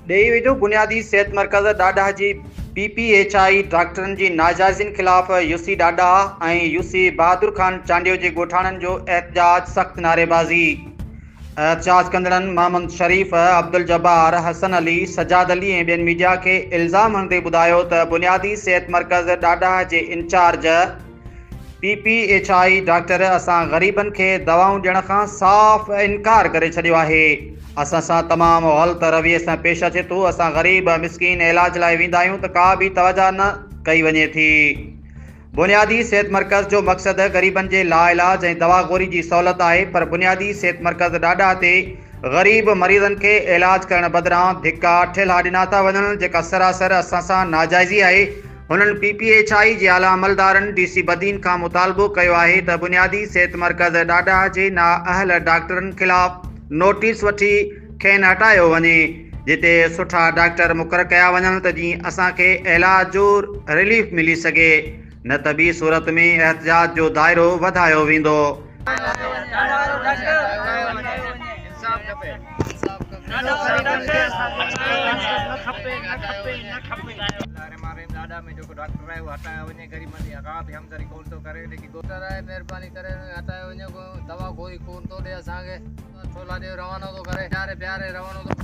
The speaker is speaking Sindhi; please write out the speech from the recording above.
ڏيئي ويجهو بنيادي صحت مرڪز ڏاڏاهه جي پي پي ايڇ I ڊاڪٽرن جي ناجائزين خلاف يوسي ڏاڏاهه ۽ يوسي بهادر خان چانڊيو جي ڳوٺاڻن جو احتجاج سخت نعريبازي احتجاج ڪندڙن محمد شريف، عبدالجبار، حسن علي، سجاد علي ۽ ٻين ميڊيا کي الزام هڻندي ٻڌايو ته بنيادي صحت مرڪز ڏاڏاهه جي incharge P P H I doctor اسان غريبن کي دوائون ڏيڻ کان صاف انڪار ڪري ڇڏيو آهي. اسان سان تمام غلط رويي سان پيش اچي ٿو. اسان غريب مسڪين علاج لاء ويندا آهيون ته ڪا به توجه نه ڪئي وڃي ٿي. بنيادي صحت مرڪز جو مقصد غريبن جي لاعلاج ۽ دوا گوري جي سهولت آهي پر بنيادي صحت مرڪز ڏاڏاهه تي غريب مريضن کي علاج ڪرڻ بدران ڌڪا ٺيلها ڏنا ٿا وڃن جيڪا سراسر اسان سان ناجائزي آهي. هنن پي پي ايڇ I جي اعليٰ عملدارن ڊي سي بدين کان مطالبو ڪيو آهي ته بنيادي صحت مرڪز ڏاڏاهه جي نااهل ڊاڪٽرن خلاف نوٽيس وٺي کين هٽايو وڃي جتي سٺا ڊاڪٽر مقرر ڪيا وڃن ته جيئن اسان کي علاج جو رليف ملي سگهي نه ته ٻي صورت ۾ احتجاج جو دائرو وڌايو ويندو. ڏاڏا ۾ جيڪو ڊاڪٽر آهي اهو هٽايو وڃي غريبن جي ڪا به همدردي ڪون ٿو ڪري جيڪي ڊاڪٽر آهي مهرباني ڪري ان کي هٽايو وڃي ڪو دوا گوري ڪون ٿو ڏي اسان کي ڇولا ڏي روانو ٿو ڪري پياري پياري روانو ٿو.